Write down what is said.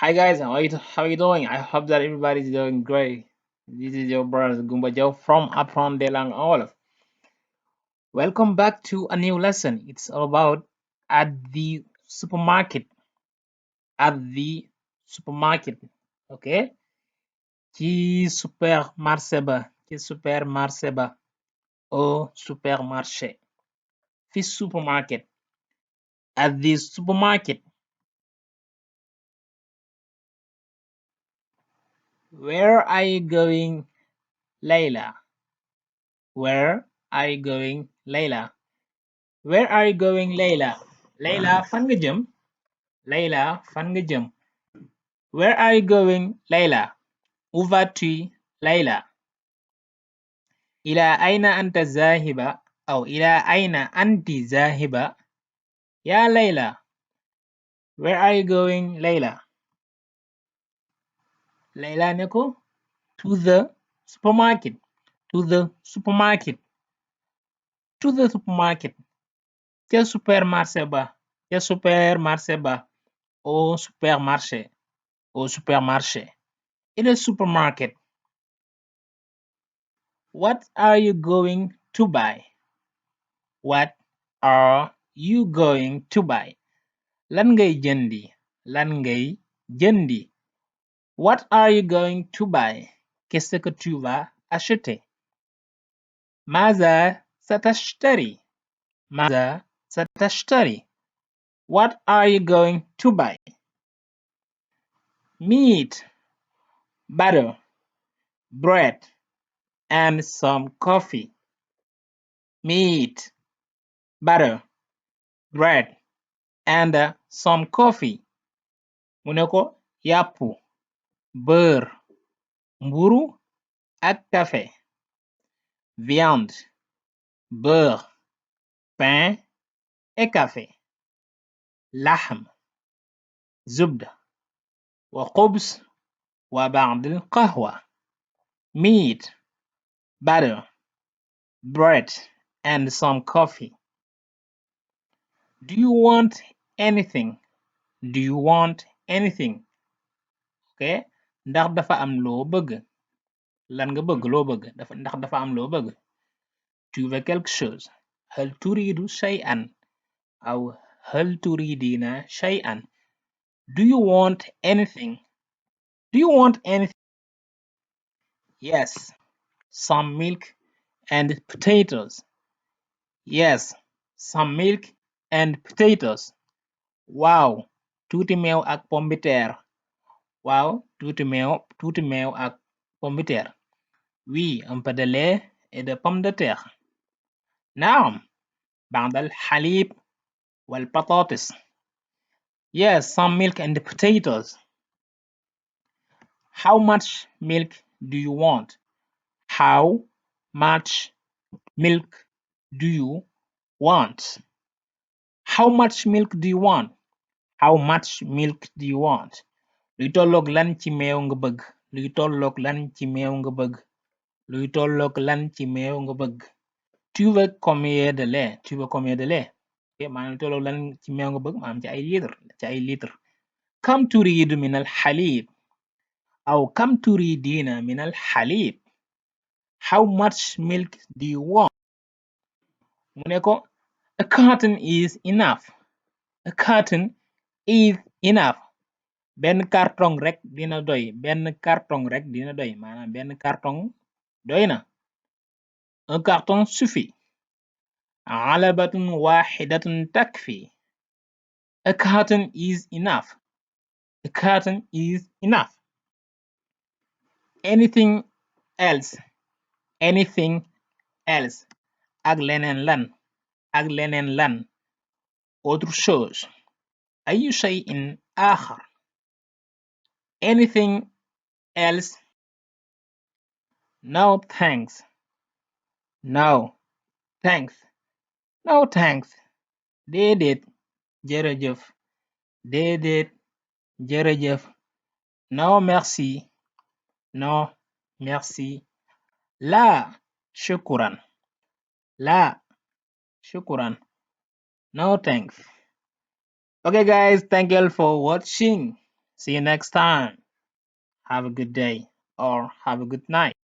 Hi guys, how are you doing? I hope that everybody's doing great. This is your brother Gumba Joe from Apprendre des langues en Wolof. Welcome back to a new lesson. It's all about at the supermarket. At the supermarket. Okay? Ci supermarché ba. Ci supermarché ba. Au supermarché. Fi supermarket. At the supermarket. Where are you going, Layla? Where are you going, Layla? Where are you going, Layla? Layla, fan nga jëm? Layla, fan nga jëm? Where are you going, Layla? Où vas-tu, Layla? إلى أين أنت ذاهبة؟ أو إلى أين أنت ذاهبة؟ يا ليلى. Where are you going, Layla? Layla ne ko to the supermarket. To the supermarket. To the supermarket. Ca supermarché ba. Ca supermarché ba. Au supermarché. Au supermarché. In a supermarket. What are you going to buy? What are you going to buy? Lan ngay jëndi? Lan ngay jëndi? What are you going to buy? Qu'est-ce que tu vas acheter? ماذا ستشتري? ماذا ستشتري? What are you going to buy? Meat, butter, bread, and some coffee. Meat, butter, bread, and some coffee. Mu ne ko yàpp, beurre, mburu ak café. Viande, beurre, pain et café. لحم، زبدة، وخبز، وبعض القهوة. Meat, butter, bread, and some coffee. Do you want anything? Do you want anything? Okay, ndax dafa am loo bëgg? Lan nga bëgg loo bëgg? Ndax dafa am loo bëgg? Tu veux quelque chose? هل تريد شيئا؟ أو هل تريدين شيئا? Do you want anything? Do you want anything? Yes, some milk and potatoes. Yes, some milk and potatoes. Waaw, tuuti meew ak pombiteer. Waaw, tuuti meew ak pombiteer. Oui, un peu de lait et de pommes de terre. نعم، بعض الحليب والبطاطس. Yes, some milk and potatoes. How much milk do you want? How much milk do you want? How much milk do you want? How much milk do you want? Luy tolloog lan ci meew nga bëgg? Luy tolloog lan ci meew nga bëgg? Luy tolloog lan ci meew nga bëgg? Tu veux combien de lait? Tu veux combien de lait? maanaam luy tolloog lan ci meew nga bëgg maanaam ci ay litre. Kam turiidu min al xalib? أو كم تريدين من الحليب? How much milk do you want? Mu ne ko a carton is enough. A carton is enough. Benn carton rek dina doy. Benn carton rek dina doy. Maanaam benn carton doy na. Un carton suffit. علبة واحدة تكفي. A carton is enough. A carton is enough. Anything else? Anything else? Ak leneen lan? Ak leneen lan? Autre chose. أي شيء آخر. Anything else? No thanks. No thanks. No thanks. Déedéet jërëjëf. Déedéet jërëjëf. No merci. No merci. لا شكرا. لا شكرا. No thanks. Okay guys, thank you all for watching. See you next time. Have a good day or have a good night.